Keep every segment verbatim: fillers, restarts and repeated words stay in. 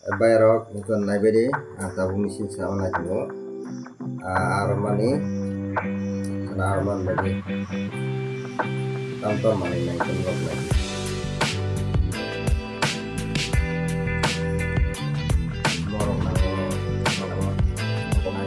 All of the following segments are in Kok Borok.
Bayarok nukon naibaidi, ang tabuk machine sa nai tongo. Ah, armani, kana arman baidi. Tam tam manwi nai tongo nai. Morok nango, nango, nango.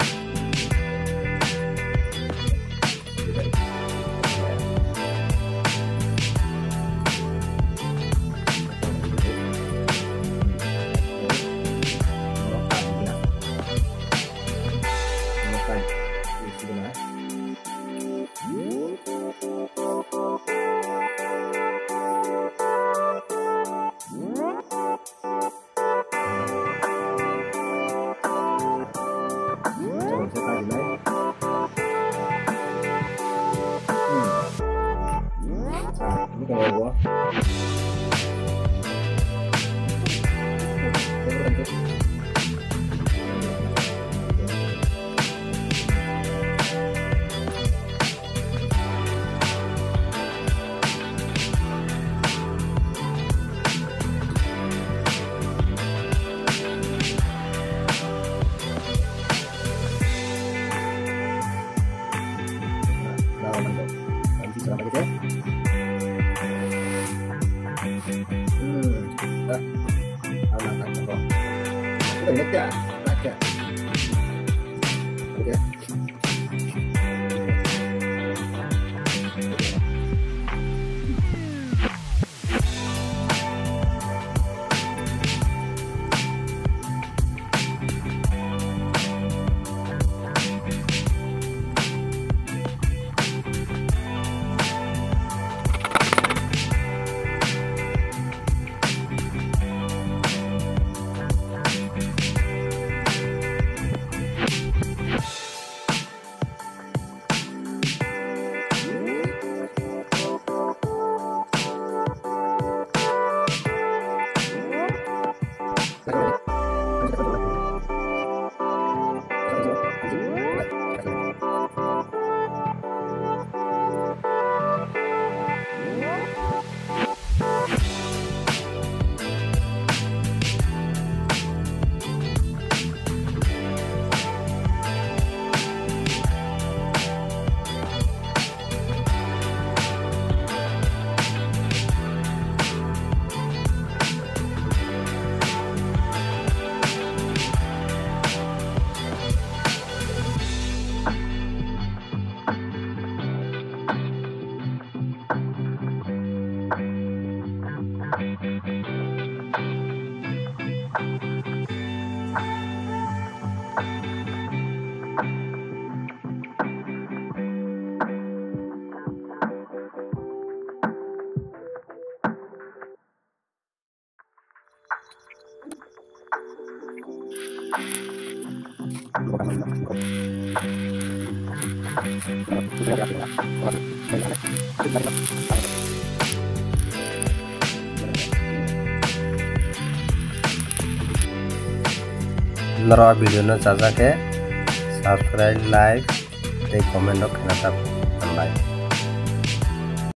Norok video no chajak khe subscribe, like tei comment rok khaina ta hambai.